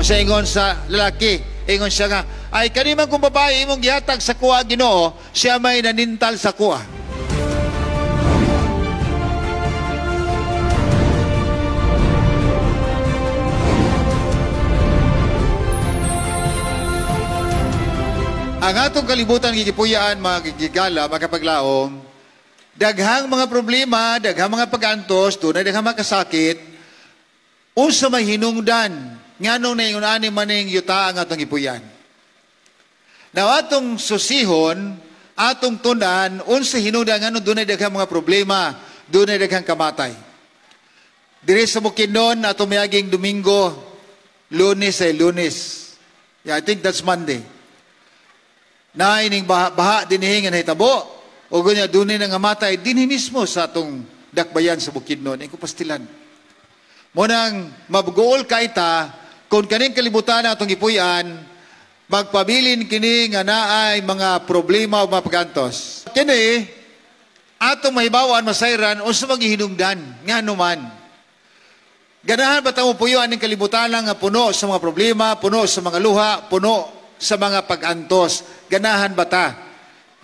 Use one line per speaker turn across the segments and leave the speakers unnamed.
Unsa ingon sa lalaki? Ingon siya nga, ay kani man kung babae imong gihatag sa kuha Ginoo, siya may nanintal sa kuha. Ang atong kalibutan gigipuyaan, mga gigala, makapaglaom, daghang mga problema, daghang mga pagantos, dunay daghang mga kasakit, unsa may hinungdan nganong naingon ani maning yuta ang atong gipuyan. Now atong susihon, atong tunan, unsa hinungdan nganong dunay daghang mga problema, dunay daghang kamatay. Diri sa Bukidnon, atong miaging Domingo, Lunes ay Lunes. Yeah, I think that's Monday. Na ining baha, baha dinhi nga nahitabo o gunya dunay nangamatay dinhi mismo sa atong dakbayan sa Bukidnon, ing pastilan. Mo nang mabugool kaita kung kaning kalibutan atong gipuy-an, magpabilin kini nga naay mga problema o mga pagantos. Kini atong mahibawan masayran unsa magihinungdan ngano man. Ganahan ba ta mo puyo aning kalibutan nga puno sa mga problema, puno sa mga luha, puno sa mga pag-antos? Ganahan ba ta?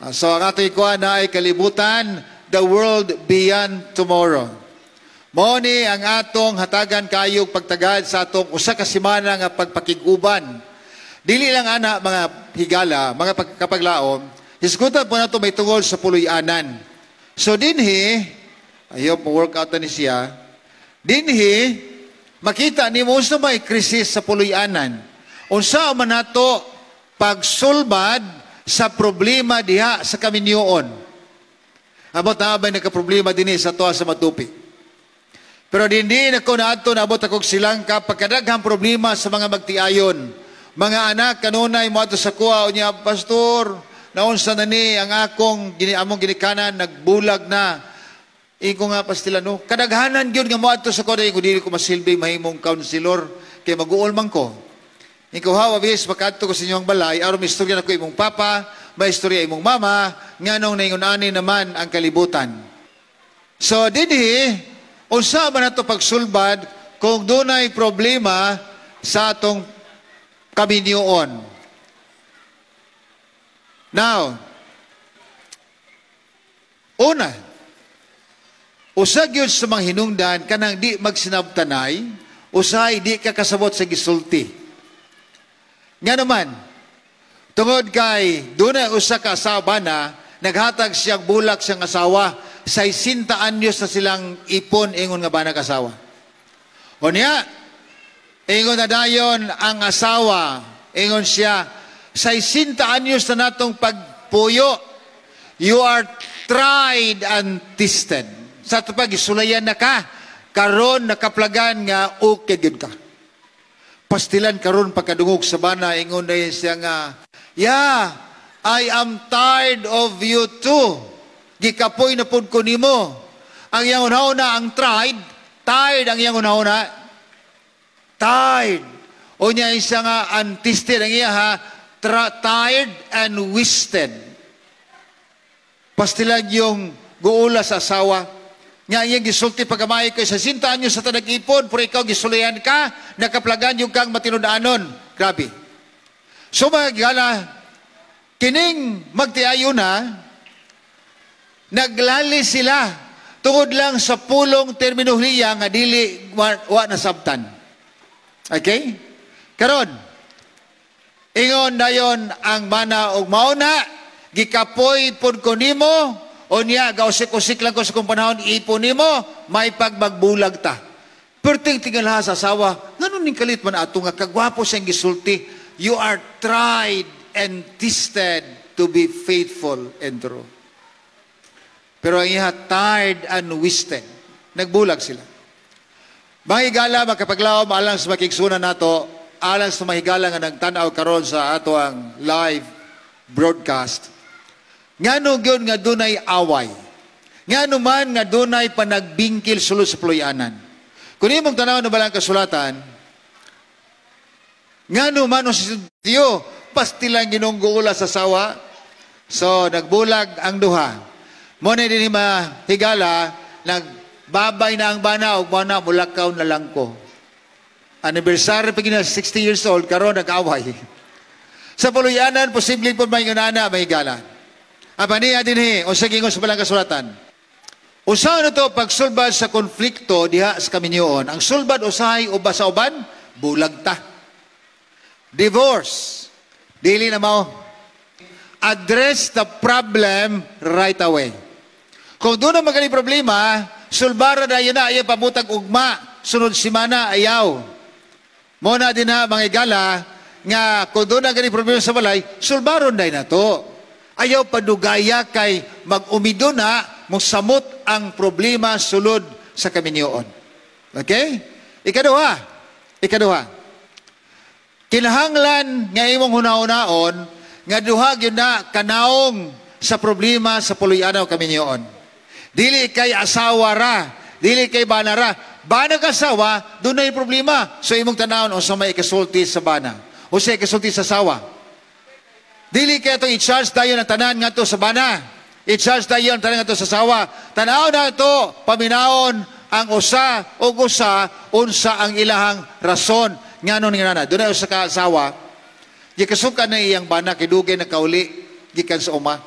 So ang ating ikuha na ay kalibutan, the world beyond tomorrow. Mao ni ang atong hatagan kayog pagtagad sa atong usa ka semana nga pagpakig-uban. Dili lang ana mga higala, mga kapaglaom, hisgutan po nato may tungol sa puloy-anan. So dinhi, I hope mo-work out na ni siya, dinhi, makita nimo unsa may krisis sa puloy-anan. Unsa man nato pagsulbad sa problema diha sa kaminyoon. Abot na ba nagka-problema dinhi sa tuwa sa Matupi? Pero dindi na ko naadto, naabot akong silangka pagkadaghang problema sa mga magtiayon. Mga anak kanunay moadto sa kuha unya, pastor, naunsa na ni ang akong among ginikanan nagbulag na. Iko nga pastila no, kadaghanan gyud nga moadto sa kuha, dili ko masilbi mahimong counselor kay maguol man ko. Ikaw hawa bis makadto ko sa inyong balay aron maistorya nako imong papa, maistorya imong mama, nganong naingon-ani naman ang kalibutan. So dinhi unsa man nato pagsulbad kung dunay problema sa atong kaminyoon. Now, una, usa gyud sa mga hinungdan kanang di magsinabtanay, usahay di ka kasabot sa gisulti. Nga naman, tungod kay dunay usa ka asawa na naghatag siyang bulak siyang asawa, 60 anyos na silang ipon ingon nga bana kasawa. O niya, ingon na dayon ang asawa, ingon siya, 60 anyos na natong pagpuyo, you are tried and tested. Sa ito pag isulayan na ka, karon nakaplagan nga okay gyud ka. Pastilan karon pagkadungog sa bana, ingon na siya nga, yeah, I am tired of you too. Gikapoy na pud ko nimo. Ang iyang una ang tried, tired ang iyang una-una. Tired. O niya isa nga untested ang iya ha, tired and wasted. Pastilan yung guula sa asawa. Nga iyang gisulti pagkamay kay sa 60 anyos sa tanag-ipon, pero ikaw gisulayan ka, nakaplagan yung kang matinud-anon. Grabe. So mga gala, kining magtiayo na, naglali sila tungod lang sa pulong terminolohiya nga dili wa nasabtan. Okay? Karon, ingon dayon ang mana og mauna, gikapoy pod ko nimo, o niya, gausik-usik lang ko sa kong panahon, ipon nimo, may pagmagbulag ta. Perting tingala sa asawa, nganon ning kalit man ato nga kagwapo siyang gisulti, you are tried and tested to be faithful and true. Pero ang iha, tired and wasted. Nagbulag sila. Mga higala, makapaglaom, alang sa makigsuna nato, alang sa mahigala nga nagtanaw karon sa ato ang live broadcast. Ngano gyud nga dunay away? Ngano man nga dunay panagbingkil sulod sa puloy-anan? Kung imong tan-awon na balang kasulatan, ngano man o si Diyo, pastilang ginungguula sa sawa. So, nagbulag ang duha. Mo na din mahigala, nagbabay na ang bana, ug mo na mulakaw na lang ko. Anniversary pa gina 60 years old, karon nag-away. Sa puluyanan, posible po may nana, may gala. Apa niya dinhi, o sa gingon sa balang kasulatan. Usa na to pagsulbad sa konflikto diha sa kaminyoon. Ang sulbad usahay uba sa uban, bulag ta. Divorce. Dili na mao. Address the problem right away. Kung doon na magaling problema, sulbara na yun na, ayaw pabutag ugma, sunod simana, ayaw. Mo na din na mga igala, nga kung doon na galing problema sa balay, sulbaron na to. Ayaw padugaya kay mag-umido na, musamot ang problema sulod sa kaminyoon. Okay? Ikaduha. Ikaduha. Kinahanglan nga imong hunahunaon nga duha gyud na kanaong sa problema sa puloy-anan o kaminyoon. Dili kay asawa ra, dili kay bana ra. Bana ka asawa, doon na yung problema. So imong tanawon unsa may ikasulti sa bana. Unsa ikasulti sa asawa. Dili kay itong i-charge tayo ng tanan ngadto sa bana. I-charge tayo ang tanan ngadto sa asawa. Tanaw na ito, paminawon ang usa o usa, unsa ang ilahang rason. Ngano nga nana, doon na usa ka asawa, gikasukan na iyang bana, kay dugay na kauli, gikan sa uma.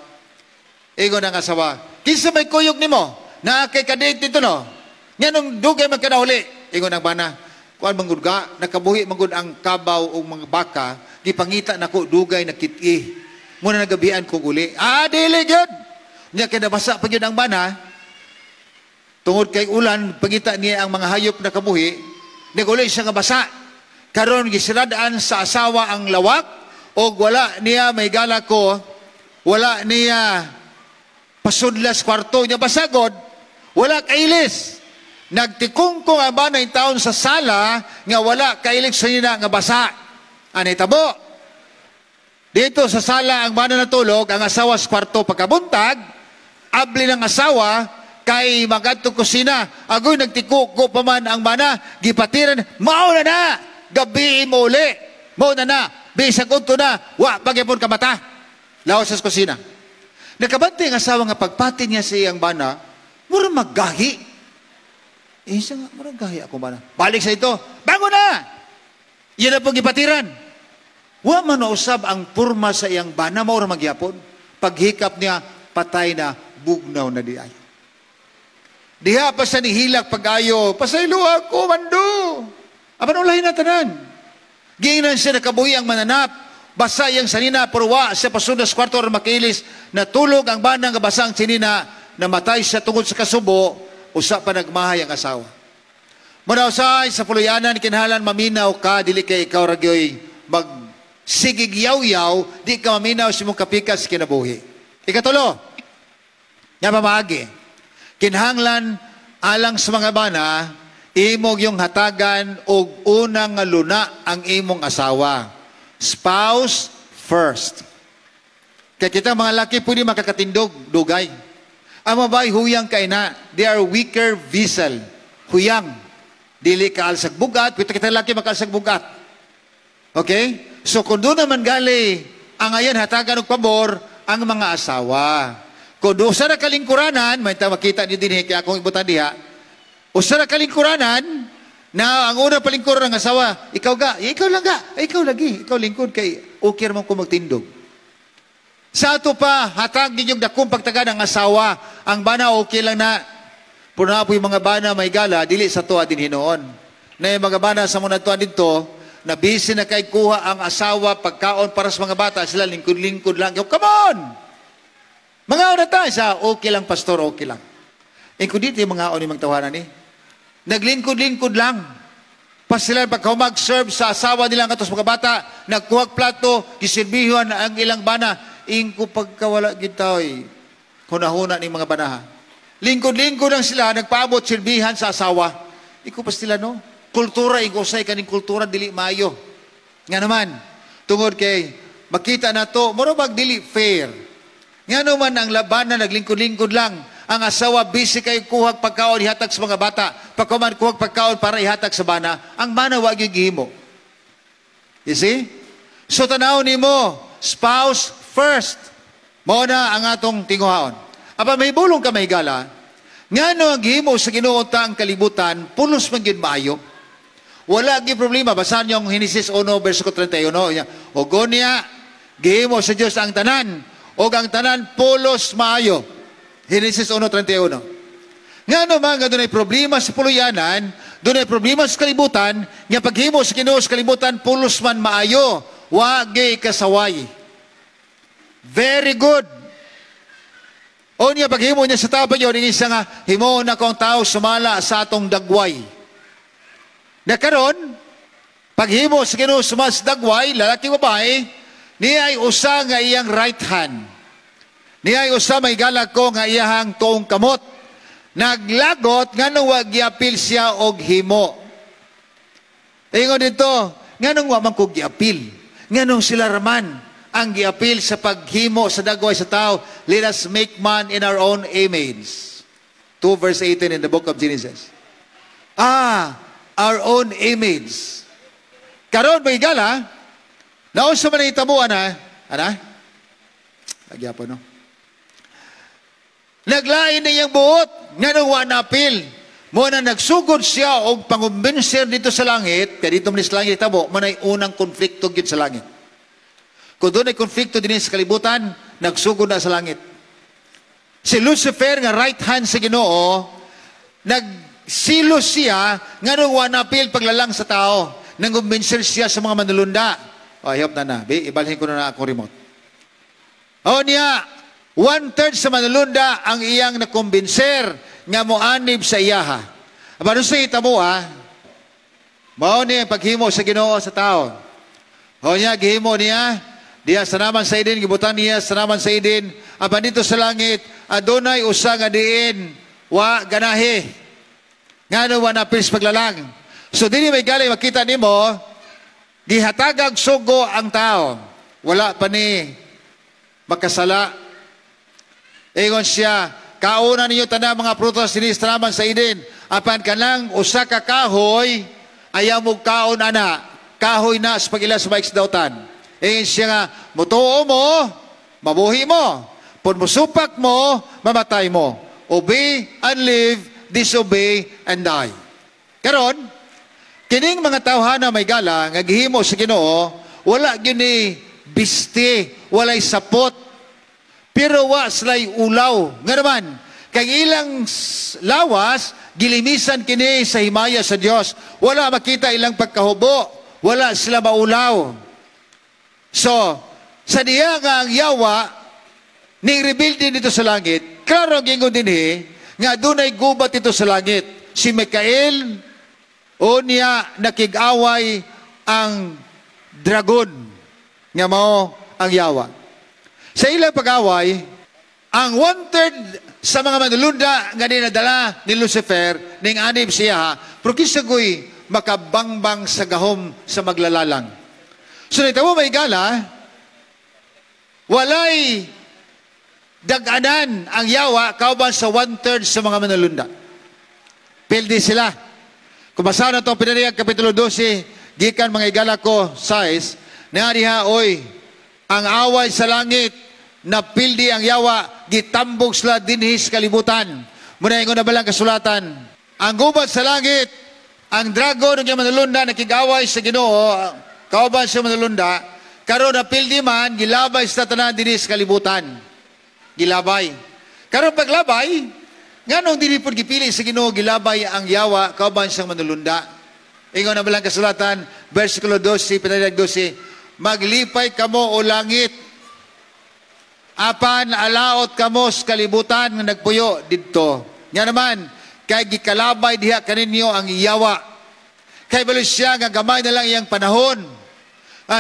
Ingon ang asawa, "Kinsa may kuyog nimo? Naa kay kadate dito no? Nganong dugay man ka nauli?" Ingon ang bana, "Kuan man gud ga, nakabuhi man gud ang kabaw o mga baka, gipangita nako dugay nakit-i. Muna nagabian ko uli." Ah, dili gyud. Nya kay nabasa pa gyud ang bana, tungod kay ulan, pangita niya ang mga hayop na kabuhi, naguli siya nga basa. Karon gisiradaan sa asawa ang lawak, og wala niya may gala ko, wala niya pasudlas kwarto niya basagod, wala kailis. Nagtikungkong ang bana yung taon sa sala nga wala kailis sa nina nga basa. Anay tabo? Dito sa sala ang bana natulog, ang asawa sa kwarto pagkabuntag, abli ng asawa, kay magadto kusina, agoy nagtikuko pa man ang bana, gipatiran, "Mao na na, gabi mo uli, mao na na, bisag udto na, wa pagyapon ka mata." Laos sa kusina. Nakabantay ang asawa nga pagpati niya sa iyang bana, mura maggahi. Eh, siya nga, mura gahi ako bana. Balik sa ito, "Bago na!" Yan na pong gipatiran. Wa man usab ang purma sa iyang bana, mao ra magyapon. Paghikap niya, patay na, bugnaw na di ay. Diha pa sa nihilak pag-ayo, "Pasaylo ako, mando." Apan ulahin na tanan. Giingnan siya nakabuhi ang mananap, basa iyang sanina, pero wa siya pasunod sa kwarto aron makilis, natulog ang banang nga basa ang sinina, namatay siya tungod sa kasubo, usa pa nagmahay ang asawa. Muna usay sa puluyanan, kinahanglan maminaw ka, dili kay ikaw ragyoy mag sigig yaw-yaw, di ka maminaw sa imong kapikas kinabuhi. Ikatulo, nga pamaagi, kinahanglan alang sa mga bana, imong yung hatagan og unang nga luna ang imong asawa. Spouse first. Kaya kita mga laki pwede makakatindog, dugay. Ang babae, huyang kay na. They are weaker vessel. Huyang. Dili ka alsag bugat, pwede kita laki makaalsag bugat. Okay? So kung doon naman gali, ang ayan hatagan og pabor ang mga asawa. Kung doon sa kalingkuranan, may ta makita niyo din kaya akong ibutan diha. Usa na kalingkuranan, na ang una palingkuran ng asawa, "Ikaw ga, ikaw lang ga, ay, ikaw lagi, ikaw lingkod kay okay mo ko magtindog." Sa ato pa, hatag ninyong dakong pagtaga ng asawa, ang bana okay lang na. Puna po yung mga bana may gala, dili sa tuwa din hinuon. Na yung mga bana sa muna tuwa dito, na busy na kay kuha ang asawa pagkaon para sa mga bata, sila lingkod-lingkod lang. Yo, come on! Mga na tayo sa, "Okay lang, pastor, okay lang." Eh, kung dito yung mga ni mga tawanan ni, naglingkod-lingkod lang. Pa sila pagka mag-serve sa asawa nila katos mga bata, nagkuhag plato, gisilbihan ang ilang bana. Ingko pagkawala gid taoy, hunahuna ni mga banaha. Lingkod-lingkod lang sila, nagpaabot silbihan sa asawa. Iko pa sila, no? Kultura, iko usay kaning kultura, dili maayo. Nga naman, tungod kay, makita na to, mura bag dili fair. Nga naman ang labanan, naglingkod-lingkod lang. Ang asawa, busy kay kuhag pagkaon, ihatag sa mga bata. Pagkuman kuhag pagkaon para ihatag sa bana, ang bana wag yung gihimo. You see? So tanaw nimo, spouse first. Mao na ang atong tinguhaon. Apa may bulong ka may gala, ngano ang gihimo sa Ginoo ta ang kalibutan, pulos man gyud maayo. Wala gyud problema. Basahan yung Genesis 1, verso 31. O unya, gihimo sa Dios ang tanan. O ang tanan pulos maayo. Genesis 1:31. Nga naman nga dunay problema sa puluyanan, dunay problema sa kalibutan, nga paghimo sa Ginoo sa kalibutan pulos man maayo, wa gyud kasaway. Very good. O niya paghimo niya sa tao pa yun, isa nga, himo na kong tao sumala sa atong dagway. Na karon, paghimo sa Ginoo sumala sa dagway, lalaki, babae, niya ay usa nga iyang right hand. Niya ay usa, mga higala ko, nga iyahang tuong kamot. Naglagot nganong wa giapil siya og himo. Ingon dito, nganong wa man ko giapil? Nganong sila raman ang giapil sa paghimo sa dagway sa tao? Let us make man in our own image. 2 verse 18 in the book of Genesis. Ah, our own image. Karon, mga higala, naunsa man nahitabuan ha? Ana? Nagyapon, no? Naglain na iyang buot, nganong wa napil. Mo na nagsugod siya og pangumbinser dito sa langit, kay dito man sa langit tabo, mo na'y unang konflikto gyud sa langit. Kung dunay konflikto dinhi sa kalibutan, nagsugod na sa langit. Si Lucifer nga right hand sa Ginoo, nagsilos siya nganong wa napil paglalang sa tao. Nangumbinser siya sa mga manulunda. Oh, I hope na na. Be, ibalhin ko na na akong remote. O niya, one-third sa manulunda ang iyang nakumbinser nga moanib sa iyaha. Apan sa itamo ha, mao ni ang paghimo sa Ginoo sa tao. O niya, gihimo niya, diya sa naman sa Eden, gibutan niya sa naman sa Eden, apan dito sa langit, adunay usa nga diin, wa ganahi. Ngano wa napil sa paglalang? So dili may gali makita nimo, gihatagag sugo ang tao. Wala pa ni makasala. Ingon siya, "Kauna ninyo tanang mga prutas dinhi sa naman sa Eden. Apan kanang usa ka kahoy, ayaw mo kaon ana. Kahoy na sa pag-ila sa maayog sa dautan." Ingon siya nga, "Mutuo mo, mabuhi mo. Pun musupak mo, mamatay mo." Obey and live, disobey and die. Karon, kining mga tawhana, mga higala, nga gihimo sa Ginoo, wala gyud ni biste, walay sapot, pero wa sila'y ulaw. Nga naman, kay ilang lawas, gilimisan kini sa himaya sa Dios. Wala makita ilang pagkahubo, wala sila maulaw. So, sa diya nga ang yawa, ning rebelde dito sa langit, klaro ang gingon dinhi, nga dunay gubat dito sa langit. Si Mikael, o niya nakig-away ang dragon, nga mao ang yawa. Sa ilang pag-away, ang one-third sa mga manulunda nga dinadala ni Lucifer, ning anib siya, pero kisagoy makabangbang sa gahom sa maglalalang. So nitamo, mga higala, walay dag-anan ang yawa kauban sa one-third sa mga manulunda. Pildi sila. Kung basahan na itong Pinanayag, Kapitulo 12, gikan, mga higala ko, size, na diha, oy, ang away sa langit, napildi ang yawa, gitambog sila dinhi sa kalibutan. Muna ingon na balang kasulatan, ang gubat sa langit, ang dragon ng manulunda, nakig-away sa Ginoo, kauban sa manulunda, karon napildi man, gilabay sa tanan dinhi sa kalibutan. Gilabay. Karon paglabay, nganong dili pod gipili sa Ginoo gilabay ang yawa kauban siyang manulunda? Ingon na balang kasulatan, versikulo 12, Pinanayag 12, "Maglipay kamo o langit, apan alaot kamo sa kalibutan nga nagpuyo didto. Nga naman, kay gikalabay diha kaninyo ang yawa. Kay balo siya nga gamay na lang iyang panahon."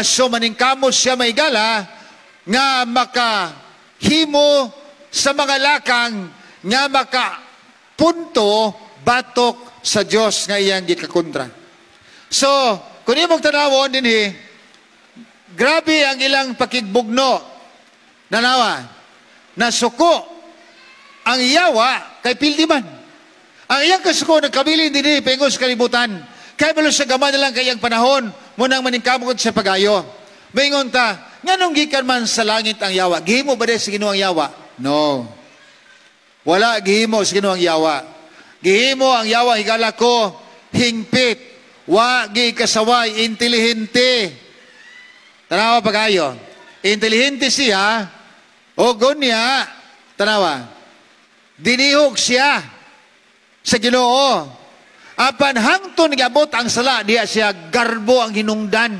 So maningkamot siya, mga higala, nga makahimo sa mga lakang nga makapunto batok sa Dios nga iyang gikakontra. So, kung imong tanawon dinhi, grabe ang ilang pakigbugno. Nanawa, nasuko ang yawa kay pildi man. Ang iyang kasuko nagkabilin dinhi paingon sa kalibutan. Kay balo sa gamay na lang kayang panahon, munang maningkamot sa pagayo. Maingon ta, nganong gikan man sa langit ang yawa? Gihimo ba sa Ginoo ang yawa? No. Wala gihimo sa Ginoo ang yawa. Gihimo ang yawa, higala ko, hingpit. Wa gi kasaway, intelihente. Tanawa pagayo. Intelihente siya, o gunya, tanawa. Dinihog siya sa Ginoo. Apan hangtod gabot ang sala, diya siya garbo ang hinungdan.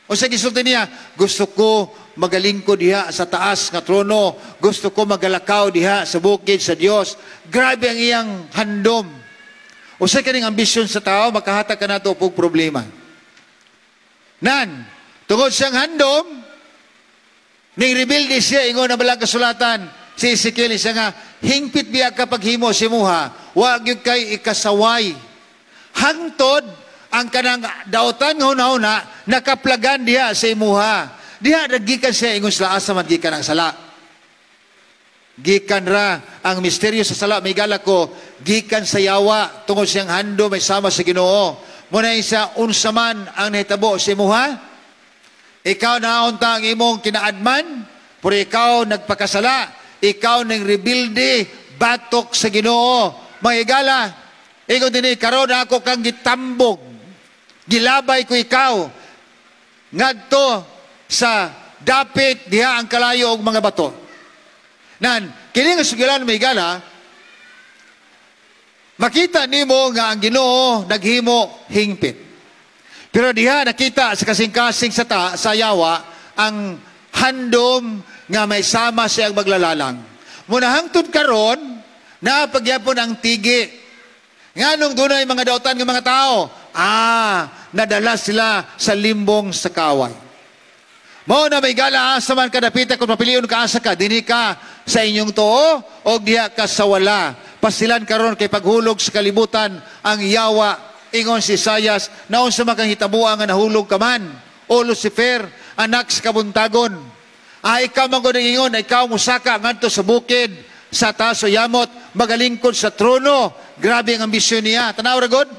O sa gisulti niya, "Gusto ko magalingkod diha sa taas nga trono, gusto ko magalakaw diha sa bukid sa Dios." Grabe ang iyang handom. O sa kaning ambisyon sa tao, makahatag ka nato og problema. Nan, tungod siyang handom, ning rebelde siya, ingon na balang kasulatan, si Ezekiel siya nga, "Hingpit biya ka paghimo si muha, wa gyud kay ikasaway." Hangtod, ang kanang dautan nga hunahuna, nakaplagan diha sa imuha. Diha nagikan siya, ingon sila, asa man gikan ang sala? Gikan ra ang misteryo sa sala, may gala ko, gikan sa yawa, tungod siyang handom may sama sa Ginoo. Muna isa, unsa man ang nahitabo sa imuha? Ikaw naunta ang imong kinaadman, pero ikaw nagpakasala, ikaw nang rebelde, batok sa Ginoo. Mga higala, ingon dinhi, karon ako kang gitambog, gilabay ko ikaw, ngadto sa dapit diha ang kalayo og mga bato. Nan, kini nga sugilan, may gala, makita nimo nga ang Ginoo naghimo hingpit. Pero diha nakita sa kasing-kasing sa yawa ang handom nga may sama siyang maglalalang. Muna hangtod karon napagyapon ang tigi. Nganong dunay mga dautan ng mga tao? Nadala sila sa limbong sa kaway. Mao na may gala, asa man kadapita kung papilion ka, asa ka, dinhi ka sa inyong tuo o diha ka sa wala. Pasilan karon kay paghulog sa kalibutan ang yawa, ingon si Isayas, naunsa man kang hitabuan nga nahulog ka man. O Lucifer, anak sa kabuntagon. Ikaw man gud ingon, ikaw musaka ngadto sa bukid sa taas o yamot, magalingkod sa trono. Grabe ang ambisyon niya. Tanaw ra god.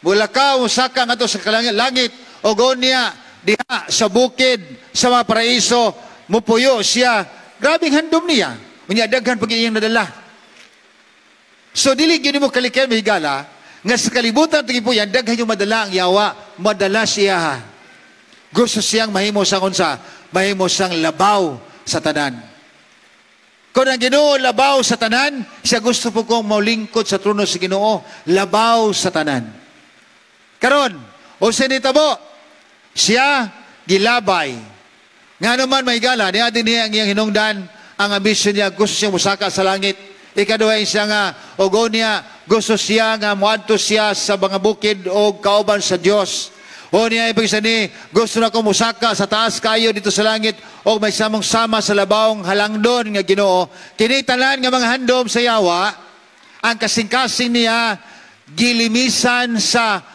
Mulakaw, musaka ngadto sa kalangit, langit o niya diha sa bukid sa mga paraiso mupuyo siya. Grabe ang handom niya. Unya daghan pag iyang nadala. So dili gyud mo kalikay, higala, nga sa kalibutan tugipuyan daghan yung madala ang yawa, madala siya. Gusto siyang mahimo sang unsa? Mahimo siyang labaw sa tanan. Kung ang Ginoo labaw sa tanan, siya gusto po kong maulingkod sa trono sa Ginoo, labaw sa tanan. Karon, o sinitabo, siya gilabay. Nga naman may gala, niya din niya ang iyang hinungdan, ang ambisyon niya, gusto siya musaka sa langit. Ikaduha siya nga, o go niya, gusto siya nga muadto siya sa mga bukid o kauban sa Dios. O niya ibig ni, gusto na ko musaka sa taas kayo dito sa langit o may samong sama sa labawng halangdon nga Ginoo. Kini tanan nga mga handom sa yawa, ang kasing-kasing niya gilimisan sa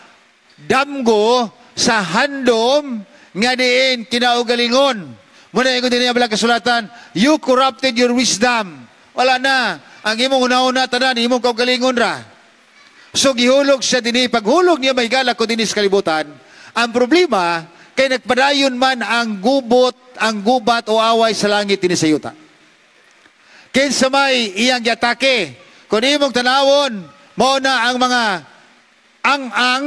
damgo sa handom nga diin kinaugalingon. Muna ingon din niya balang kasulatan, "You corrupted your wisdom." Wala na. Ang imong una-una tanan, imong kaugalingon ra. So gihulog siya dinhi. Paghulog niya, may gala ko, dinhi sa kalibutan, ang problema, kay nagpadayon man ang gubot, ang gubat o away sa langit dinhi sa yuta. Kinsa may iyang giatake? Kung imong tanawon, mao na ang mga ang-ang,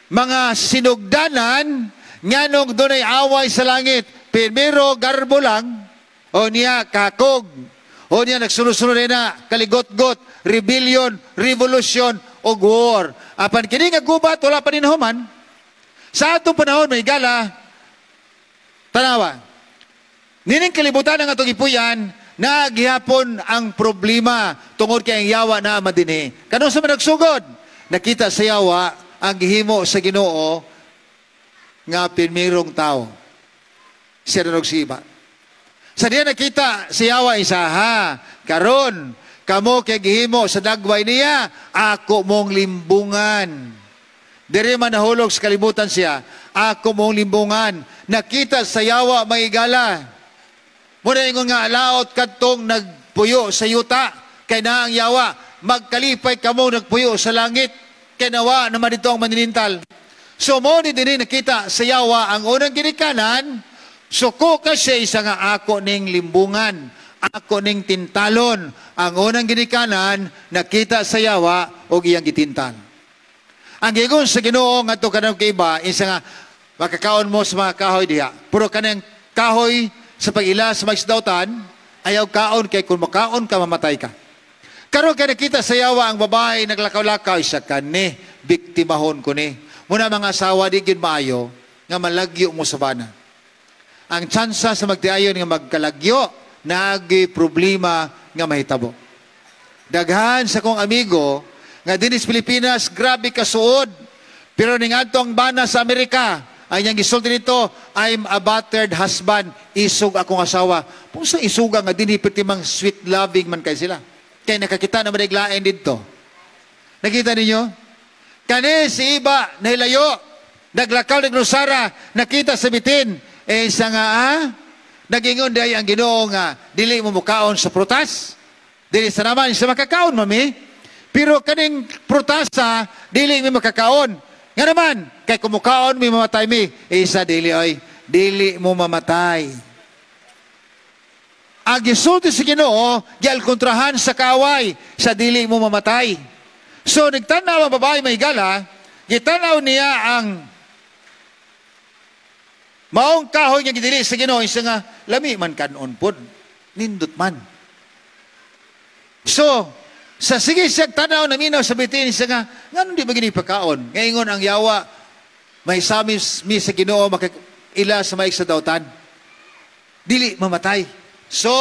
mga sinugdanan, nganong dunay away sa langit. Primero, garbo lang, o niya kakog, o niya nagsunod-sunod na kaligot-got, rebellion, revolution, o war. Apan kini nga gubat, wala pa din human. Sa atong panahon, may gala, tanawa. Nining kalibutan ang atong ipuyan, naghihapon ang problema tungod kay ang yawa na madini. Kano sa man nagsugod? Nakita sa yawa ang gihimo sa Ginoo nga pirmirong tao. Siya na nagsiba. Sa diya nakita sa yawa isa ha, karon kamo kay gihimo sa dagway niya, ako mong limbungan. Diri man nahulog sa kalibutan siya, ako mong limbungan. Nakita sa yawa, maigala. Muna ingon nga laot kadtong nagpuyo sa yuta, kay na ang yawa, magkalipay kamo nagpuyo sa langit, kay nawa naman dito ang maninintal. So mo ni dinhi nakita sa yawa ang unang ginikanan, suko kasi isa nga ako ning limbungan, ako ning tintalon. Ang unang ginikanan nakita sa yawa og iyang gitintal. Ang giingon sa Ginoo ngadto kanang kay Eva, isa nga makakaon mo sa mga kahoy diha. Pero kanang kahoy sa pag-ila sa magsdautan, ayaw kaon kay kung makaon ka, mamatay ka. Karon kay nakita sa yawa ang babae naglakaw-lakaw, isa kani, biktimahon ko ni. Muna mga asawa, di gyud maayo nga malagyo mo sa bana. Ang tsansa sa magtiayon nga magkalagyo, naagi problema nga mahitabo. Daghan sa kong amigo nga dinhi sa Pilipinas, grabe kasuod. Pero ning adto ang bana sa Amerika, ay niyang gisulti nito, "I'm a battered husband, isog akong asawa." Kung sa isuga nga dinhi perti mang sweet loving man kay sila. Kay nakakita na maniglain didto. Nakita ninyo? Kani si Eva nahilayo, naglakaw nagrusara, nakita sa bitin, eh sa nga ah, nagingon day ang Ginoo nga dili mo mukaon sa prutas. Dili sa naman sa makakaon mami. Pero kaning prutasa dili mi makakaon. Nga naman, kay kumukaon mi, mamatay mi. Isa dili oy, dili mo mamatay. Ang gisulti sa Ginoo, gialkontrahan sa kaaway sa dili mo mamatay. So nagtanaw ang babae, may gala, gitanaw niya ang maong kahoy nga gidili sa Ginoo, isa nga lami man kanon pod, nindot man. So, sa sige siya tanaw naminaw sa bitin, siya nga, ngano di ba gini pagkaon? Ngayon ang yawa, may samis mi sa Ginoo ila sa maig sa dautan. Dili mamatay. So,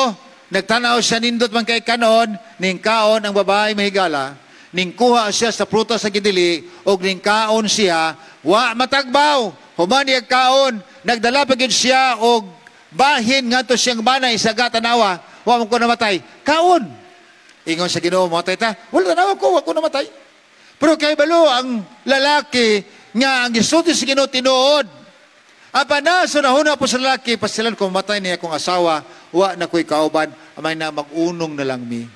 nagtanaw siya nindot man kay kanon, ning kaon ang babae, mahigala, ning kuha siya sa prutas sa gidili, og ning kaon siya, wa matagbaw. Human niya kaon, nagdala pa gyud siya og bahin ngadto siyang bana, isaga tanawa, wa man ko namatay. Kaon. Ingon sa Ginoo, "Mamatay ta." "Wala, tanawa ko, wa ko namatay." Pero kay balo ang lalaki nga ang gisulti sa Ginoo tinuod. Apa na sa nahuna po sa lalaki, pasilan kung matay niya akong asawa, wa na ko'y kauban, amay na mag-unong na lang mi.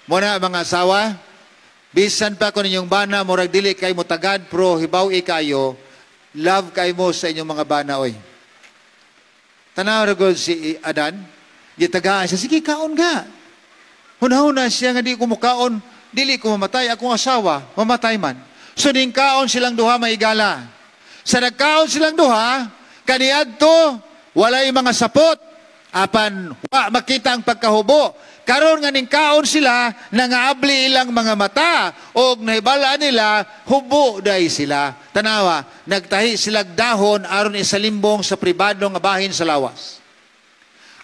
Muna mga asawa, bisan pa ko ninyong bana, murag dili kay mo tagad, pro hibaw kayo, love kay mo sa inyong mga bana, oy. Tanaw ra gud si Adan, gitagaan siya, "Sige, kaon ka." Hunahuna siya nga di ko mukaon, dili ko mamatay, akong asawa, mamatay man. So ning kaon silang duha, maigala. Sa nagkaon silang duha, kaniadto, walay mga sapot, apan wa makita ang pagkahubo. Karon nga ning kaon sila, nangaabli ilang mga mata, og nahibala nila, hubo day sila. Tanawa, nagtahi silag dahon aron isalimbong sa pribado nga bahin sa lawas.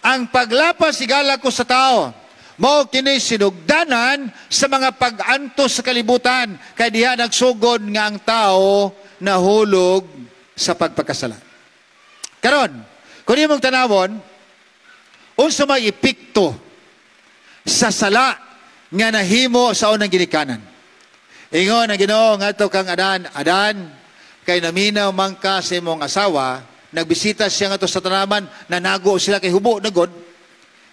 Ang paglapas, igala ko, sa tao, mao kini sinugdanan sa mga pag-antos sa kalibutan, kay diha nagsugod nga ang tao nahulog sa pagpakasala. Karon, kung imong tanawon, unsa may epekto sa sala nga nahimo sa unang ginikanan? Ingon ang Ginoo ngadto kang Adan, "Adan, kay naminaw man ka sa imong asawa," nagbisita siya ngadto sa tanaman, nanago sila kay hubo na god.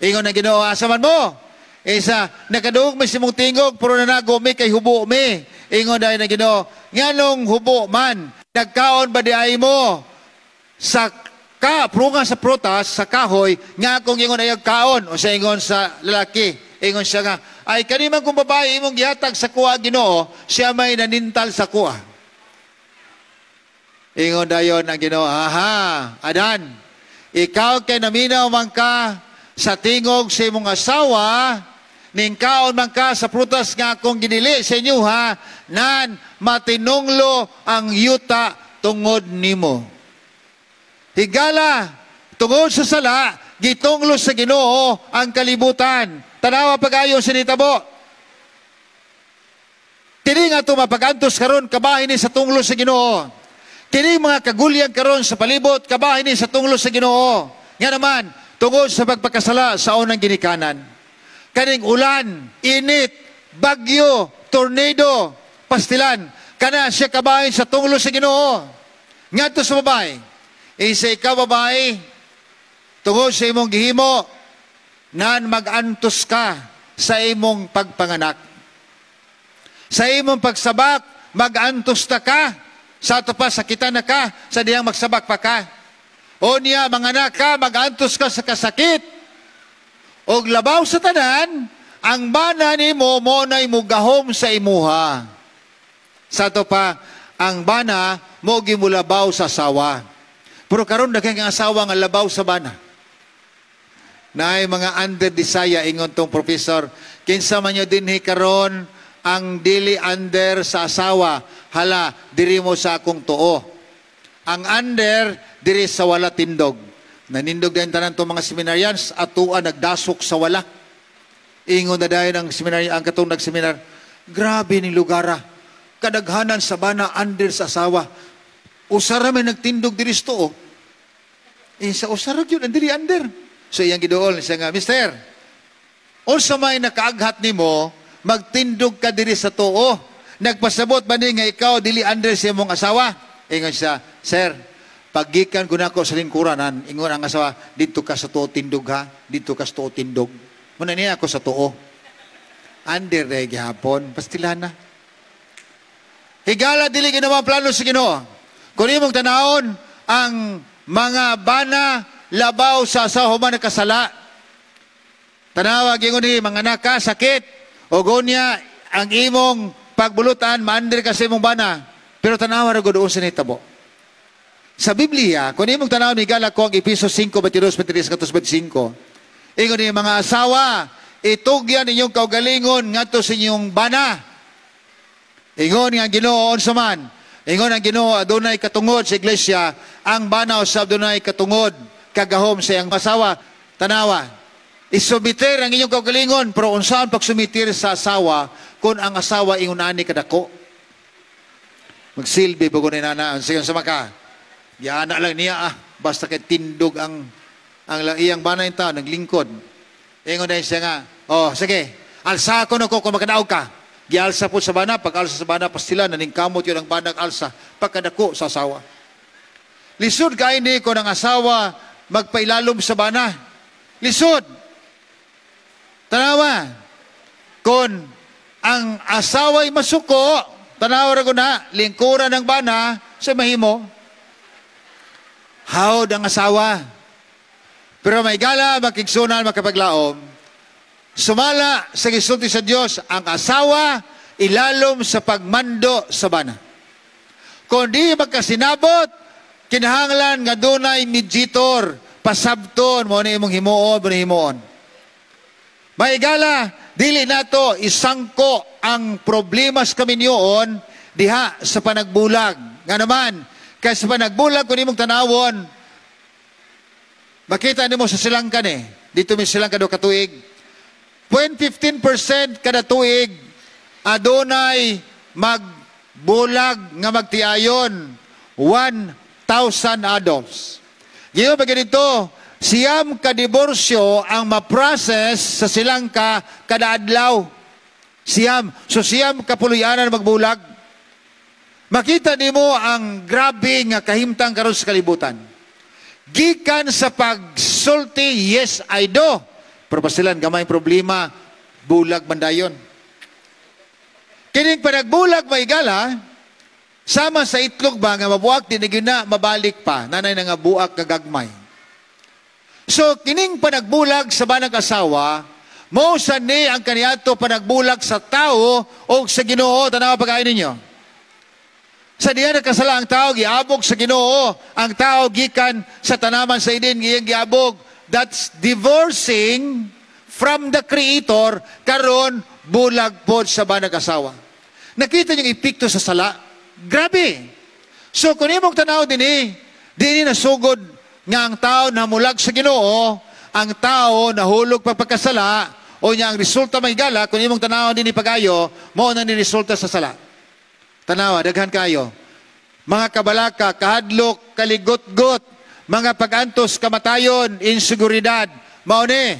Ingon ang Ginoo, "Asa man mo?" Isa, "Nakadungog mi sa imong tingog, pero nanago mi kay hubo mi." Ingon dayon ang Ginoo, "Nganong hubo man? Nagkaon ba di ay mo sa ka prunga sa prutas sa kahoy nga akong ingon ayaw kaon?" O sa ingon sa lalaki, ingon siya nga, "Ay kani man kung babae imong gihatag sa kuha, Ginoo, siya may nanintal sa kuha." Ingon dayon ang Ginoo, "Aha, Adan, ikaw kay naminaw man ka sa tingog sa imong asawa, ning kaon man ka sa prutas nga akong ginili sa inyo ha, nan matinunglo ang yuta tungod nimo." Higala, tungod sa sala, gitunglo sa Ginoo ang kalibutan. Tanawa pagayon sa nitabo. Kini nga tumapagantos karon, kabahin ni sa tunglo sa Ginoo. Kini mga kagulyang karon sa palibot, kabahin ni sa tunglo sa Ginoo. Nga naman, tungod sa pagpakasala sa unang ginikanan. Kaning ulan, init, bagyo, tornado, pastilan, kana siya kabahin sa tunglo sa Ginoo. Ngadto sa babae, isa ikaw babae, tungod sa imong gihimo, nan magantos ka sa imong pagpanganak. Sa imong pagsabak, magantos ta ka. Sa ato pa, sakitan na ka, sa diyang magsabak pa ka. O niya, manganak ka, magantos ka sa kasakit. Og labaw sa tanan, ang bana nimo mo na'y mugahom sa imuha. Sa ato pa, ang bana mo gimulabaw sa asawa. Pero karon daghan kang asawa nga labaw sa bana. Naay mga under desire, ingon tong professor, kinsa man nyo dinhi karon ang dili under sa asawa, hala, diri mo sa akong tuo. Ang under, diri sa wala tindog. Nanindog din tanan tong mga seminarians, atua nagdasok sa wala. Ingon na dayon ang seminary, ang katong nagseminar, "Grabe ni lugara. Kadaghanan sa bana under sa asawa. Usara may nagtindog diri sa tuo." Eh, sa usara yun, ang dili under. So iyang giduol siya nga, "Mister, unsa may nakaaghat nimo magtindog ka diri sa tuo? Nagpasabot ba ni nga ikaw dili under sa imong asawa?" Ingon siya, "Sir, paggikan ko nako sa lingkuranan, ingon ang asawa, 'Dito ka sa tuo tindog ha, dito ka sa tuo tindog.' Muna niya ako sa tuo." Under na gihapon, pastila na. Higala, dili ginawa plano sa Ginoo. Kung imong tanawon, ang mga bana labaw sa asawa human nakasala. Tanawa, gingon ni mga anak ka, sakit. O gonya, ang imong pagbulutan, maander ka sa imong bana. Pero tanawa ra gud sa nitabo. Sa Biblia, kung imong tanaw ni gala ko ang Efeso 5, 22, 23, 25, ingon ni mga asawa, itugyan inyong kaugalingon ngadto sa inyong bana. Ingon nga Ginoo unsa man. Ingon ang Ginoo adunay katungod sa iglesia, ang bana usab adunay katungod kagahom sa iyang asawa. Tanawa. Isumiter ang inyong kaugalingon, pero unsaon pagsumiter sa asawa kung ang asawa ingon ani kadako? Magsilbi po ni nana, sige sa maka. Yana lang niya ah, basta kay tindog ang iyang bana yung tao, naglingkod. Ingon na siya nga, "Oh, sige, alsa ko na ko kung makadaog ka." Gialsa po sa bana, pag alsa sa bana, pastila, naningkamot yun ang banag alsa, pagkadako sa asawa. Lisod kay ni ko ng asawa magpailalom sa bana. Lisod. Tanawa. Kung ang asawa'y masuko, tanawa ra ko na, lingkuran ng bana, sa mahimo. Hawd ang asawa. Pero may gala, makigsunan, makapaglaom. Sumala sa gisulti sa Dios, ang asawa ilalom sa pagmando sa bana. Kung di magkasinabot, kinahanglan nga dunay mediator, pasabton mo ni imong himuon, mo ni himuon. Maigala, dili nato isangko ang problema sa kaminyoon diha sa panagbulag. Nga naman, kay sa panagbulag, kung imong tanawon, makita nimo sa silangkan eh. Dito may silangkan do katuig. 0.15% kada tuig adunay magbulag nga magtiayon, 1,000 adults. Giyo ba ganito, 9 ka diborsyo ang ma-process sa silangka kada adlaw. 9. So 9 ka puluyanan magbulag. Makita nimo ang grabe nga kahimtang karon sa kalibutan. Gikan sa pagsulti, "Yes, I do." Pero pasilan, gamay problema, bulag mandayon. Kining panagbulag, maigala, sama sa itlog ba nga mabuak, di na gyud na mabalik pa. Nanay na nga buak nga gagmay. So, kining panagbulag sa banag asawa, mao sa ni ang kaniadto panagbulag sa tao o sa Ginoo, tanawa pagkain ninyo. Sa diya nakasala ang tao, giabog sa Ginoo. Ang tao gikan sa tanaman sa Eden, iyang giabog. That's divorcing from the Creator, karon bulag pod sa banag asawa. Nakita niyong epekto sa sala? Grabe. So kung imong tanaw dinhi, dinhi nasugod nga ang tao namulag sa Ginoo, ang tao nahulog pagpagkasala, o niya ang resulta may gala, kung imong tanaw dinhi pagayo, mao na ni resulta sa sala. Tanawa, daghan kayo. Mga kabalaka, kahadlok, kaligot-got, mga pag-antos, kamatayon, inseguridad. Mao ni.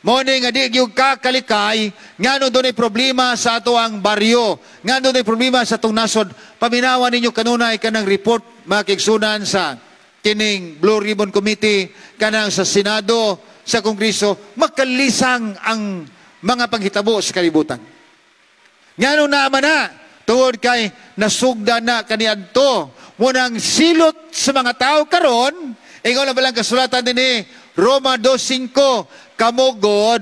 Mao ni nga di gyud ka kalikay, ngano dunay problema sa ato ang baryo, ngano dunay problema sa atong nasod. Paminawan ninyo kanunay kanang report, mga kaigsunan, sa kining Blue Ribbon Committee, kanang sa Senado, sa Kongreso, makalisang ang mga panghitabo sa kalibutan. Ngano naman na, tungod kay nasugda na kaniadto. Munang silot sa mga tao karon, ingon na balang kasulatan dinhi, Roma 2:5, "Kamo god,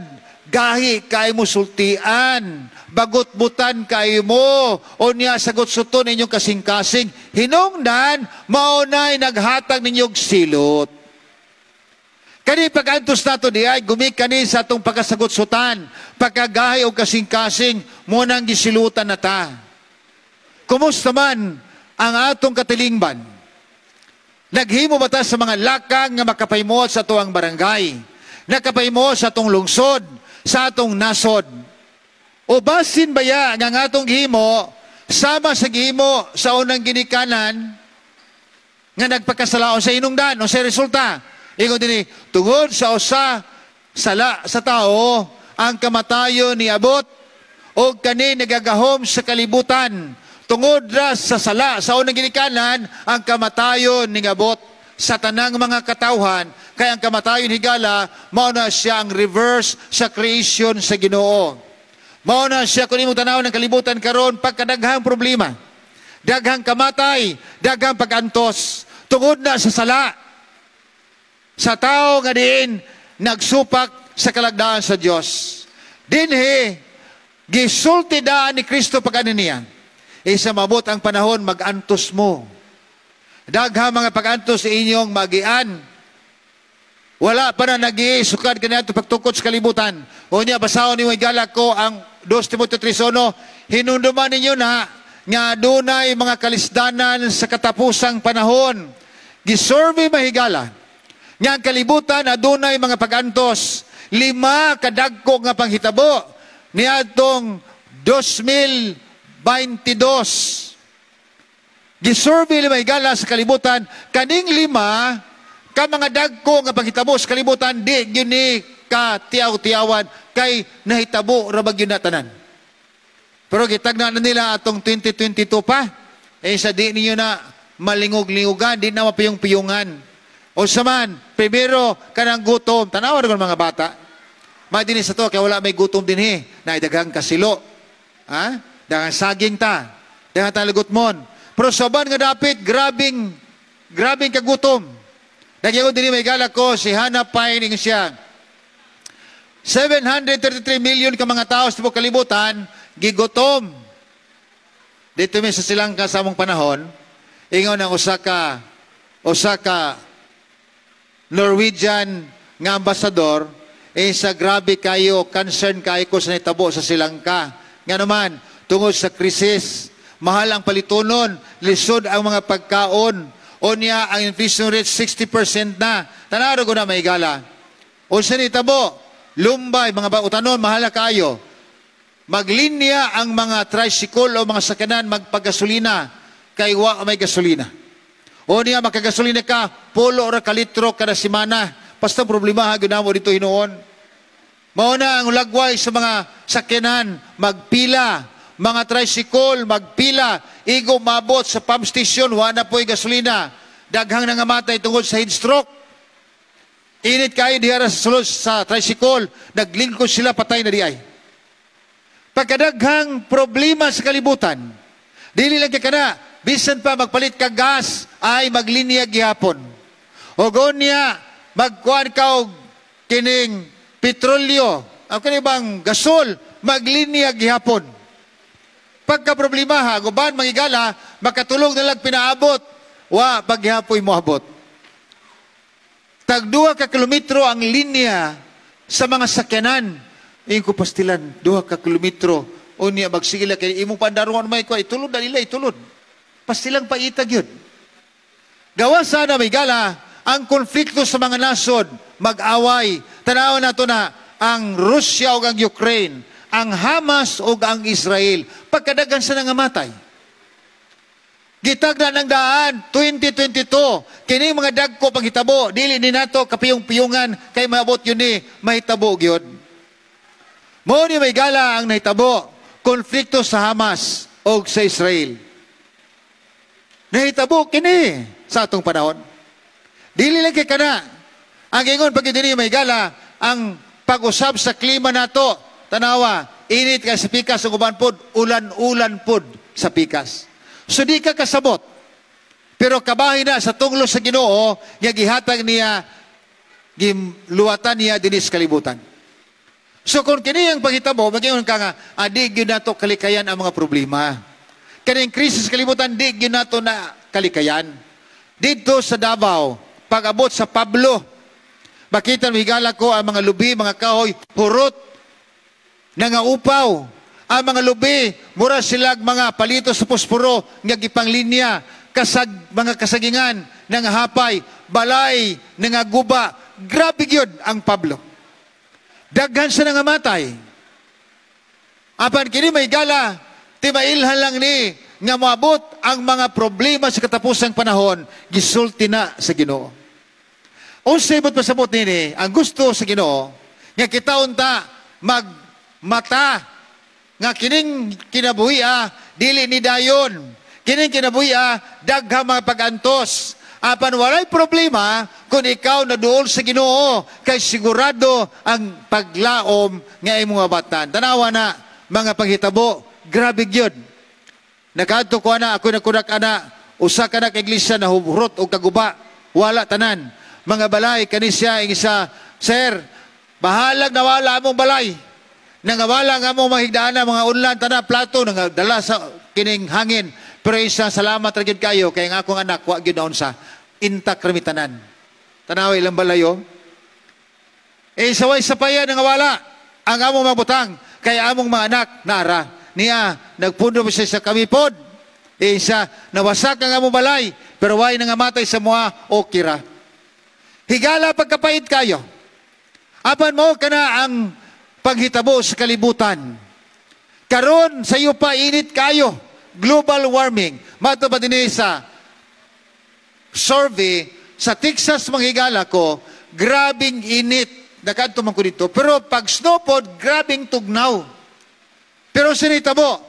gahi kay mo sultian, Bagot-butan kayo mo, o niya sagot suton inyong kasing-kasing. Hinungdan, maunay naghatag ninyong silot. Kani pag-antos nato di ay gumikan ni sa atong pagkasagot-sutan, pagkagahay o kasing-kasing, mo nang gisilutan na ta. Kumusta man ang atong katilingban? Naghimo ba ta sa mga lakang nga makapahimuot sa atuang barangay? Nakapahimuot sa atong lungsod, sa atong nasod? O basin baya nga ang atong gihimo sama sa gihimo sa unang ginikanan nga nagpakasalaon sa hinungdan o sa resulta? Ingon dinhi, tungod sa usa sala sa tao, ang kamatayon niabot o kani nagagahom sa kalibutan. Tungod ra sa sala sa unang ginikanan, ang kamatayon ningabot sa tanang mga katawhan, kay ang kamatayon, higala, mao na siya ang reverse sa creation sa Ginoo. Mao na siya kung imong tanaw ng kalibutan karon, pagkadaghang problema, daghang kamatay, daghang pag-antos, tungod na sa sala sa tao nga diin nagsupak sa kalagdaan sa Dios. Dinhi gisulti daan ni Kristo pag niya. Isa mabot ang panahon, magantos mo. Daghang mga pag-antos sa inyong magian. Wala pa na nag-iisukad kaniadto pagtukod sa kalibutan. O niya, basahon ni higala ko ang 2 Timoteo 3:1, hinumduman ninyo na nga adunay mga kalisdanan sa katapusang panahon. Gisurvey, mahigala, nga ang kalibutan adunay mga pag-antos. Lima kadagko nga panghitabo niadtong 2022. Gisurvey, lima, higala, sa kalibutan. Kaning lima ka mga dagko nga panghitabo sa kalibutan, di gyud ni ka tiyaw-tiyawan kay nahitabo ra ba gyud na tanan. Pero gitagna na nila atong 2022 pa. Eh sa di ninyo na malingog-lingogan, di na mapiyong-piyungan. O sa man, primero, kanang gutom. Tanawa rin mga bata. May dinhi sa to, kaya wala may gutom dinhi. Na daghang kasilo. Ha? Daghang saging ta. Daghang talagutmon. Pero sa uban nga dapit, grabing, grabing kagutom. Nagyagon dinhi, may galak ko, si Hannah Pine siya. 733 million ka mga tao sa tibuok kalibutan, gigutom. Dito mi sa silang kasamong panahon, ingon ang usa ka Norwegian nga ambasador, eh sa grabe kayo, concern kayo ko sa nitabo sa Sri Lanka. Nga naman, tungod sa krisis, mahal ang palitunon, lisod ang mga pagkaon, o niya ang inflation rate 60% na. Tanaro ko na, may gala. O sa nitabo, lumbay, mga utanon, mahal na kayo. Maglinya ang mga tricycle o mga sakyanan magpagasolina kay wa may gasolina. O niya makagasolina ka, polo ra ka litro kada semana. Basta problema ha gyud dito hinuon. Mao na ang lagway sa mga sakyanan, magpila, mga tricycle, magpila, igo mabot sa pump station, wa na po'y gasolina. Daghang nangamatay tungod sa heat stroke. Init kayo diha ra sa sulod sa tricycle, naglingkod sila, patay na di ay. Pagkadaghang problema sa kalibutan, dili lang kay kana, bisan pa magpalit ka gas, ay maglinya gihapon. O niya, magkuan ka og kining petrolyo, ang kani bang gasol, maglinya gihapon. Pagka problema ha, guban mangigala, makatulog na lang pinaabot, wa paghihapoy mo abot. Tag 2 ka kilometro ang linya sa mga sakyanan. Ingon ko, pastilan, 2 ka kilometro. O niya, magsige lang, kay imong pandaruan may ko, itulod na nila, itulod. Pastilang paitag yun. Gawa sana, may gala, ang konflikto sa mga nasod, mag-away. Tanaw na to na ang Russia o ang Ukraine, ang Hamas o ang Israel, pagkadagan sa nangamatay. Gitagna ng daan, 2022, kini mga dagko panghitabo, dili ni nato kapiyong-piyungan kay maabot yun ni mahitabo gyud. Mao ni may gala ang nahitabo, konflikto sa Hamas o sa Israel. Nahitabo kini sa atong panahon. Dili lang kay kana. Ang ingon pag dinhi, may gala, ang pag-usab sa klima nato, tanawa, init kay sa pikas ug uban pod, ulan-ulan pod sa pikas. So di ka kasabot. Pero kabahin na sa tunglo sa Ginoo nga gihatag niya, giluwatan niya dinhi sa kalibutan. So kung kini ang panghitabo, mag-ingon ka nga, di gyud nato kalikayan ang mga problema. Kaning krisis kalibutan, di gyud nato na kalikayan. Dito sa Davao, pag-abot sa Pablo, makita, higala ko, ang mga lubi, mga kahoy, hurot, nangaupaw. Ang mga lubi, mura silag mga palito sa posporo, nga gipanglinya, kasag, mga kasagingan, nangahapay, balay, nangaguba. Grabe gyud ang Pablo. Daghan sa nangamatay. Apan kini may gala, timailhan lang ni nga moabot ang mga problema sa katapusang panahon, gisulti na sa Ginoo. Unsay buot pasabot nini, ang gusto sa Ginoo nga kita unta magmata nga kining kinabuhi dili ni dayon. Kining kinabuhi daghang mga pag-antos. Apan walay problema kung ikaw naduol sa Ginoo kay sigurado ang paglaom nga imong mabatan. Tanawa na mga panghitabo, grabe gyud. Nakaadto ko ana, ako nagkudak ana, usa ka na iglesia na hurot og kaguba, wala tanan. Mga balay kani siya ing isa, "Sir, bahalag nawala among balay. Nangawala nga among mga higdana, mga unlan, tanan, plato, dala sa kining hangin." Pero isa, "Salamat ra gyud kayo kay ang akong anak wa gyud naunsa. Intact rami tanan." Tanawa ilang balayo. Eh, saway sa paya nangawala ang among mga butang kay among mga anak naara. Niya, nagpundo pa siya sa kami pod. Eh, isa, nawasak ang among balay, pero way nangamatay sa mua, okay ra. Higala, pagkapait kayo. Apan mo kana ang paghitabo sa kalibutan. Karon sa iyo pa init kayo. Global warming. Mato pa din sa survey sa Texas, mga higala ko, grabing init. Nakadto man ko dito. Pero pag snowpod, grabing tugnaw. Pero sinitabo,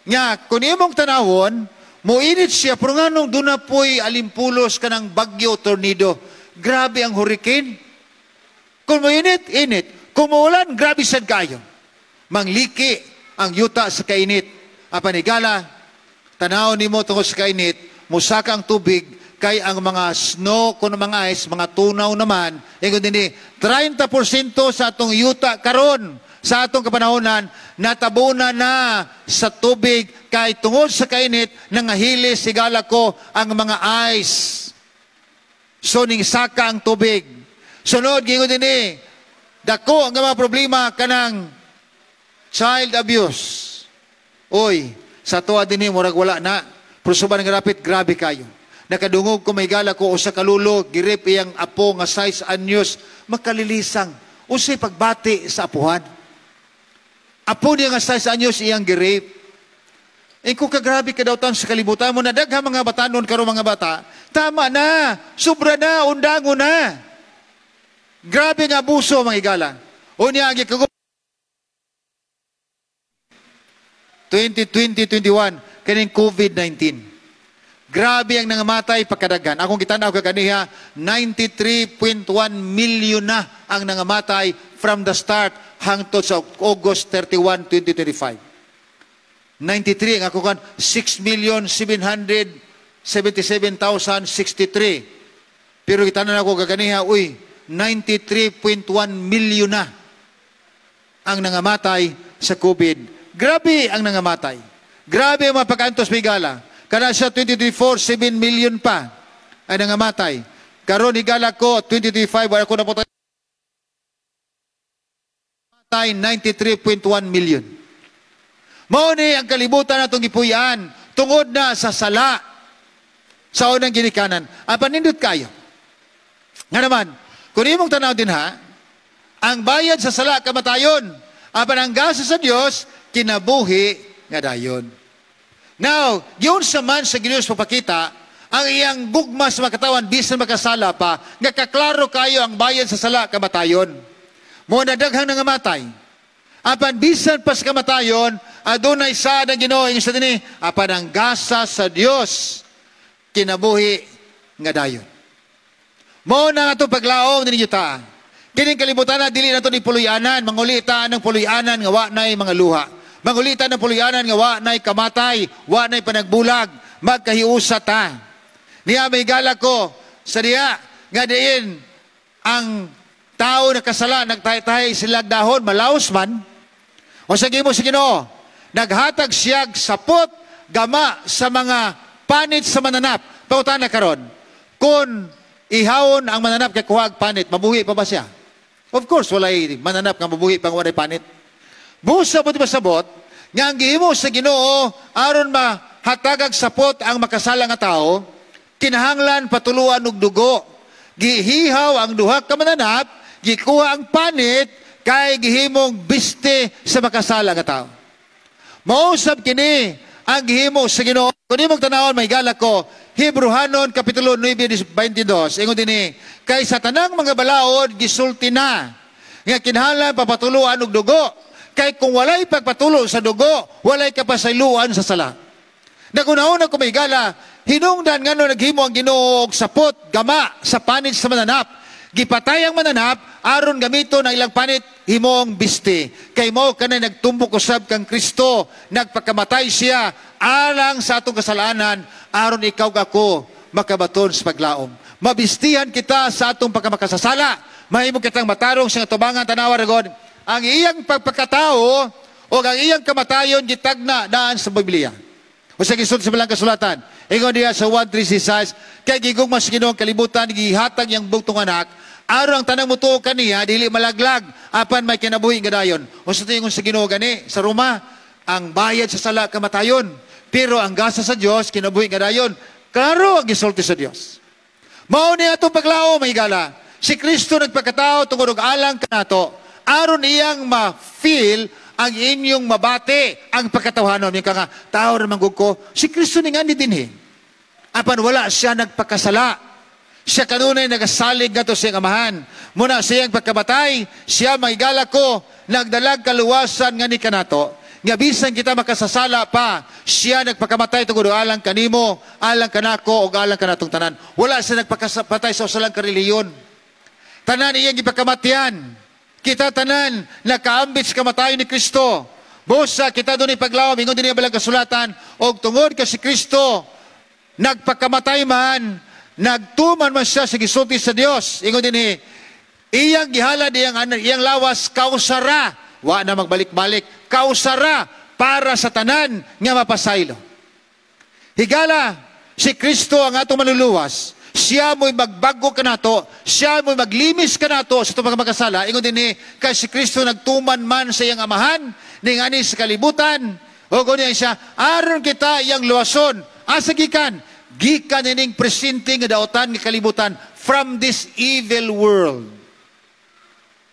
nga, kung imong tanawon, moinit siya, pero nga nung doon na po'y alimpulos ka ng bagyo, tornado, grabe ang hurricane. Kung moinit, init. Kung muulan, grabe sad kayo. Mangliki ang yuta sa kainit. Apan higala, tanaw nimo tungod sa kainit, musaka ang tubig, kay ang mga snow, kung mga ice, mga tunaw naman, ingon din 30% sa atong yuta karon sa atong kapanahonan, natabunan na sa tubig kay tungod sa kainit, nangahilis, higala ko, ang mga ice. So, ning saka ang tubig. Sunod, gingon din dako ang mga problema kanang child abuse. Uy, sa tuwa din murag wala na. Pero suban nga rapit, grabe kayo. Nakadungog ko, mahigala ko, usa ka lulo, gi-rape iyang apo nga 6 anyos, makalilisang. Unsay pagbati sa apuhan? Apo niya nga 6 anyos iyang gi-rape. Eh kung kagrabe ka daw sa kalibutan mo na daghang mga batanon karon, mga bata, tama na, sobra na, undango na. Grabe nga abuso, mga higala. Unya ang gikago 2020-21 kaning COVID-19. Grabe ang nangamatay pagkadaghan. Akong gitanaw kaganiha, 93.1 million na ang nangamatay from the start hangtod sa August 31, 2025. 93 ang ako kan 6,777,063. Pero gitanan ako kaganiha, uy, 93.1 million na ang nangamatay sa COVID. Grabe ang nangamatay. Grabe ang mga pag-antos, higala. Kana siya 2024, 7 million pa ang nangamatay. Karon, higala ko, 2025, wala ko na po matay 93.1 million. Mao ni ang kalibutan natong gipuy-an tungod na sa sala sa unang ginikanan. Ang panindot kayo. Nga naman, kung imong tanaw din ha, ang bayad sa sala kamatayon, apan ang gasa sa Dios kinabuhi nga dayon. Now, yun sa man sa Ginoo papakita ang iyang gugma sa makatawan bisan makasala pa, nga kaklaro kayo ang bayad sa sala kamatayon. Mo na daghang nangamatay. Apan bisan pa sa kamatayon, adunay sa ng Ginoo ingon sa dinhi, apan ang gasa sa Dios kinabuhi nga dayon. Mo na nga itong paglaom ninyo ta. Kining kalibutan na dili na to ni puloy-anan, mangulita ng puloy-anan nga wa nay mga luha. Mangulita ng puloy-anan nga wa nay kamatay, wa nay panagbulag, magkahiusa ta. Niya may gala ko sa diya nga diin ang tao nakasala, nagtahi-tahi sila dahon, malaos man. Unsa gihimo sa Ginoo? Naghatag siya sapot gama sa mga panit sa mananap. Pangutana karon, kung ihawon ang mananap kay kuha panit, mabuhi pa ba siya? Of course, walay mananap nga mabuhi pang walay panit. Busa mo di masabot, nga ang gihimo sa Ginoo aron mahatagag sapot ang makasala nga tao, kinahanglan patuluan og dugo. Gihihaw ang duha ka mananap, gikuha ang panit, kay gihimong biste sa makasala nga tao. Mausab kini ang gihimo sa Ginoo. Kung imong tanawon, may gala ko, Hebrehanon Kapitulo 9:22, ingon dinhi, kay sa tanang mga balaod, gisulti na, nga kinahanglan papatuluan og dugo, kay kung walay pagpatulo sa dugo, walay kapasayloan sa sala. Nagunaon ko, may gala, hinungdan ngano naghimo ang Ginoo og sapot gama sa panit sa mananap. Gipatay ang mananap aron gamiton ang ilang panit himong biste. Kay mao kanay nagtumbok usab kang Kristo, nagpakamatay siya alang sa atong kasalanan aron ikaw ako makabaton sa paglaom. Mabistihan kita sa atong pagkamakasasala. Mahimo kitang matarong sa tubangan. Tanawa ragod. Ang iyang pagpakatao o ang iyang kamatayon gitagna daan sa Biblia. O sa gisulti sa balang kasulatan, ingon diya sa 1:36, kay gigugma sa Ginoo ang kalibutan, gihatag iyang bugtong anak, aron ang tanang mutuo kaniya dili malaglag, apan may kinabuhi nga dayon. O sa ingon sa Ginoo gani sa Roma, ang bayad sa sala kamatayon, pero ang gasa sa Dios kinabuhi nga dayon. Klaro ang gisulti sa Dios. Mao ni atong paglaom, mga higala. Si Kristo nagpakatao tungod og alang kanato, aron iyang ma-feel ang inyong mabati ang pagkatawhanon. Yung ka nga, tao ra man gud ko, si Kristo ni nga ni dinhi. Apan wala siya nagpakasala. Siya kanunay nagasalig ngadto sa iyang amahan. Muna siyang pagkabatay, siya, mahigala ko, nagdalag kaluwasan nga ni kanato. Nga bisan kita makasasala pa, siya nagpakamatay tungod alang kanimo, alang kanako, o alang kanatong tanan. Wala siya nagpakapatay sa usa lang ka relihiyon. Tanan iyang ipakamatyan. Kita tanan nakaambit sa kamatayon ni Kristo. Busa kita dunay paglaom, ingon dinhi ang balang kasulatan, og tungod ka si Kristo nagpakamatay man, nagtuman man siya sa gisulti sa Dios. Ingon dinhi, iyang gihalad iyang lawas kausara, wa na magbalik-balik, kausara para sa tanan nga mapasaylo. Higala, si Kristo ang atong manluluwas. Siya mo'y magbago kanato, siya mo'y maglimis kanato sa itong mga makasala. Ingon dinhi, kay si Kristo nagtuman man sa iyang amahan, ning sa kalibutan. O niya siya, aron kita iyang luwason. Asa gikan? Gikan ining presente nga daotan nga kalibutan, from this evil world.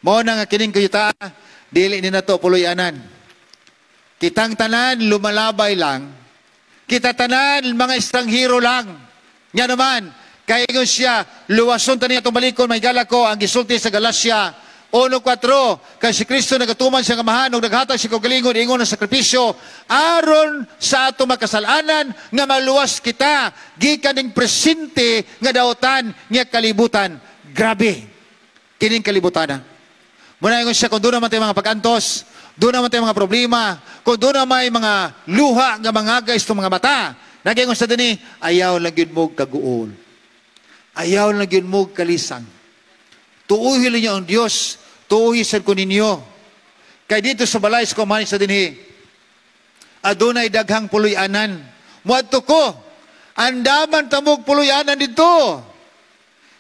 Mao na nga kining kayuta, dili ni nato puloy-anan. Kitang tanan lumalabay lang. Kita tanan mga estranghero lang. Nga naman, kay ingon siya, luwason ta niya itong balikon, may gala ko, ang gisulti sa Galacia 1:4, kay si Kristo nagatuman siya amahan, ug naghatag siya kaugalingon, ingon ang sakripisyo, aron sa ato makasalanan, nga maluwas kita, gikan ning presente nga daotan nga kalibutan. Grabe, kining kalibutan. Muna ingon siya, kung doon naman tayo mga pag-antos, doon naman tayo mga problema, kung doon naman may mga luha nga mga guys itong mga mata, nagingon sa dinhi, ayaw lang yun mo kaguol. Ayaw lang yun mo kalisang. Tuuhi ninyo ang Diyos, tuuhi sa ko ninyo. Kay dito sa balay sa kumanin sa dinhi, adunay daghang puloy-anan. Muadto ko, andaman tamog puloy-anan dito.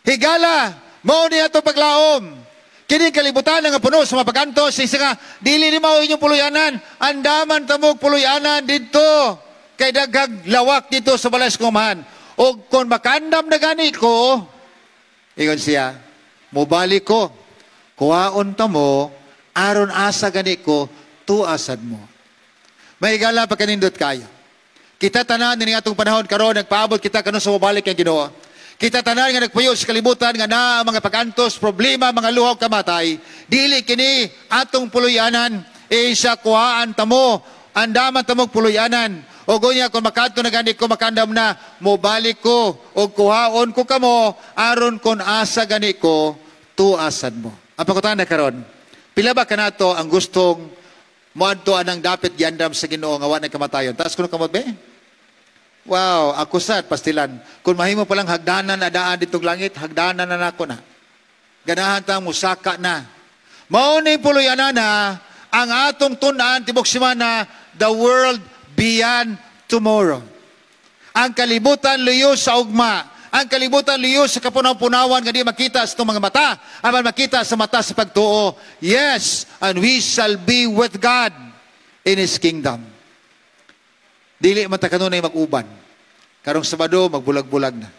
Higala, mao ni ato paglaom. Kini kalibutan nga puno sa mapagantos, isa nga, dili ni mao inyong puloy-anan, andaman tamog puloy-anan dito. Kay daghang lawak dito sa balay sa kumahan. O kung makandam na gani ko, ingon siya, mobalik ko, kuhaon ta mo, aron asa gani ko, tuasad mo. May gala pagkanindot kayo. Kita tanan ni atong panahon karon nagpaabot kita kanon sa mobalik ang Ginoo. Kita tanan nga nagpuyo sa kalibutan nga naa mga pagantos, problema, mga luhaw kamatay, dili kini atong puloy-anan, e siya kuhaan tamo, andaman tamog puloy-anan. O gunya, kung makadto na gani ko, makandam na, mobalik ko, o kuhaon ko kamo, aron kon asa gani ko, tuasad mo. Ang pangutana karon, pila ba kanato ang gustong moadto anang dapit giandam sa Ginoo nga wa kamatayon? Taas kuno kamot be? Wow, ako sad pastilan. Kung mahimo palang hagdanan na daan ditong langit, hagdanan na nako na. Ganahan ta musaka na. Mao ni puloy-anan ang atong tun-an tibok semana, the world beyond tomorrow. Ang kalibutan luyo sa ugma. Ang kalibutan luyo sa kapunaw-punawan nga di makita sa itong mga mata, apan makita sa mata sa pagtuo. Yes, and we shall be with God in His kingdom. Dili man ta kanunay mag-uban. Karong Sabado, magbulag-bulag na.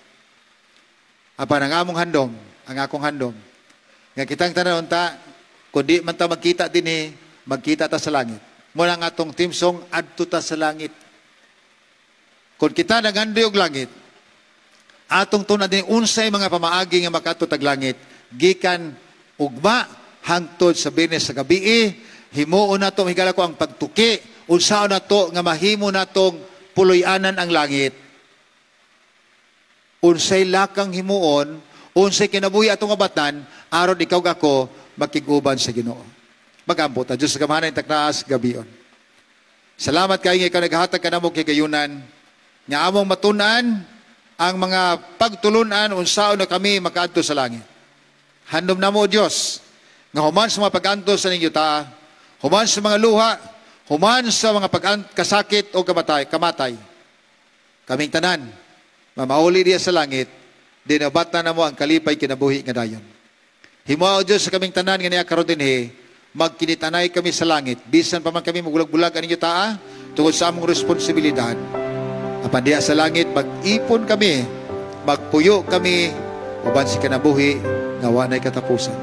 Apan ang among handom, ang akong handom, nga kitang tanan ta, kung di man ta magkita dinhi, magkita ta sa langit. Mao na ang atong theme song, "Adto Ta sa Langit." Kung kita nagandoy og langit, atong tun-an din unsay mga pamaagi nga makaadto tag langit, gikan ugma hangtod sa Biyernes sa gabii, himuon nato, higala ko, ang pagtuki, unsaon nato nga mahimo natong puloy-anan ang langit, unsay lakang himuon, unsay kinabuhi atong abatan aron ikaw ako makig-uban sa Ginoo. Magampo ta. Diyos sa gamhanan taknaas gabion. Salamat kay nga ikaw naghatag kanamo kigayunan nga among matun-an ang mga pagtulunan unsaon na kami makaadto sa langit. Handom namo, Dios, nga human sa mga pag-antos sa ninyo ta, human sa mga luha, human sa mga pag kasakit o kamatay. Kaming tanan, mamauli diya sa langit, dinabatan na mo ang kalipay kinabuhi nga dayon. Himoa, O Diyos, sa kaming tanan nga niya karon dinhi, magkinitanay kami sa langit, bisan pa man kami magulag-bulag aning yutaa, tungod sa among responsibilidad. Apan diya sa langit, mag-ipon kami, magpuyo kami, uban si kinabuhi, nga wa na'y katapusan.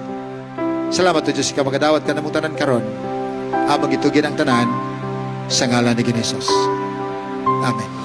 Salamat, O Diyos, ikaw magadawat ka namong tanan karon. Among gitugyan ang tanan sa ngalan ni Hesus. Amen.